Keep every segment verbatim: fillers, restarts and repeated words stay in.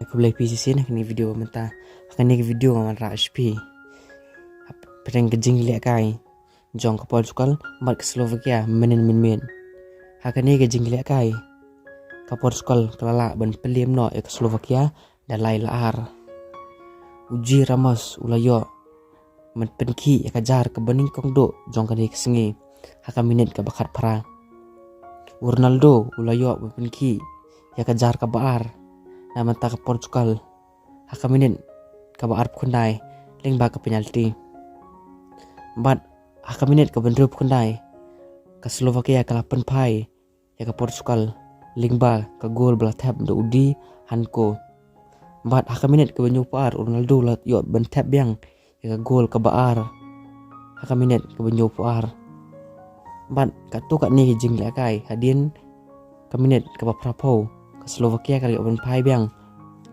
Khublei phi shisien ha kane ka video mynta. Ha kane ka video ngan wanrah sha phi hapdeng ka jinglehkai jong ka Portugal bad ka Slovakia mynnin mynmiet. Ha kane ka jinglehkai ka Portugal ka la lah ban pynliem noh ïa ka Slovakia da lai la ar. U G Ramos u la ïoh ban pynkhih ïa ka jar kaba nyngkong duh jong kane ka sngi ha ka minit kaba khatphra. U Ronaldo u la ïoh ban pynkhih ïa ka jar kaba ar na bynta ka Portugal ha ka minit kaba arphew khyndai lyngba ka penalti. Bad ha ka minit kaba hynriewphew khyndai ka Slovakia ka la pynphai ïa ka Portugal lyngba ka gol ba la thep da u Di Hanko. Bad ha ka minit kaba hynñiewphew ar u Ronaldo u la ïoh ban thep biang ïa ka gol kaba ar ha ka minit kaba hynñiewphew ar. Bad katto katne ki jinglehkai, hadien ka minit kaba phraphew ka Slovakia ka la ïoh ban phai biang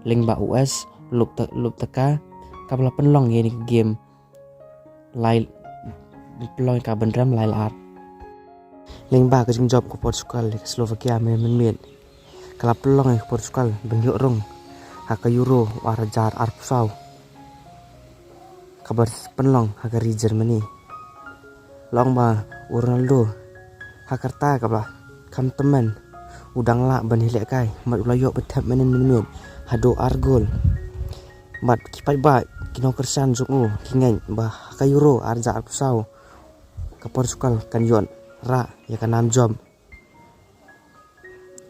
lyngba u S Lupta-, Luptaka, kaba la pynlong ïa kane ka game lai, pynlong ïa ka ban rem lai la ar. Lyngba ka jingjop ka Portugal ïa ka Slovakia mynnin mynmiet, ka la pynlong ïa ka Portugal ban ïoh rung ha ka Euro u ar hajar arphew saw, kaba pynlong ha ka ri Germany. La ong ba u Ronaldo ha ka rta kaba kham tymmen u dang lah ban ïalehkai bad u la ïoh ban thep mynnin mynmiet haduh ar gol. Bad ki paidbah, ki nongkyrshan jong u ki ngeit ba ha ka Euro ar hajar arphew saw ka Portugal kan ïoh rah ïa ka nam jop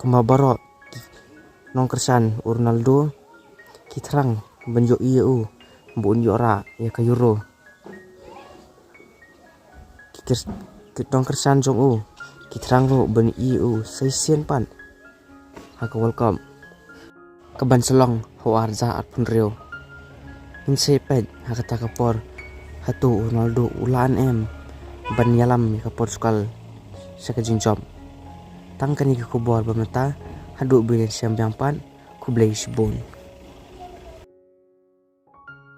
kumba baroh ki nongkyrshan u Ronaldo ki thrang ban ïohi ïa u ba un ïoh rah ïa ka Euro. Ki kyr-, ki nongkyrshan jong u ki thrang ruh ban ïohi ïa u sa shisien pat ha ka World Cup kaban sa long ha u ar hajar arphew hynriew. Ngin sa peit ha kata ka por hato u Ronaldo u lah ne em ban ïalam ïa ka Portugal sha ka jingjop. Tang kane ka khubor ba mynta, haduh ba ngin ïashem biang pat, khublei shibun.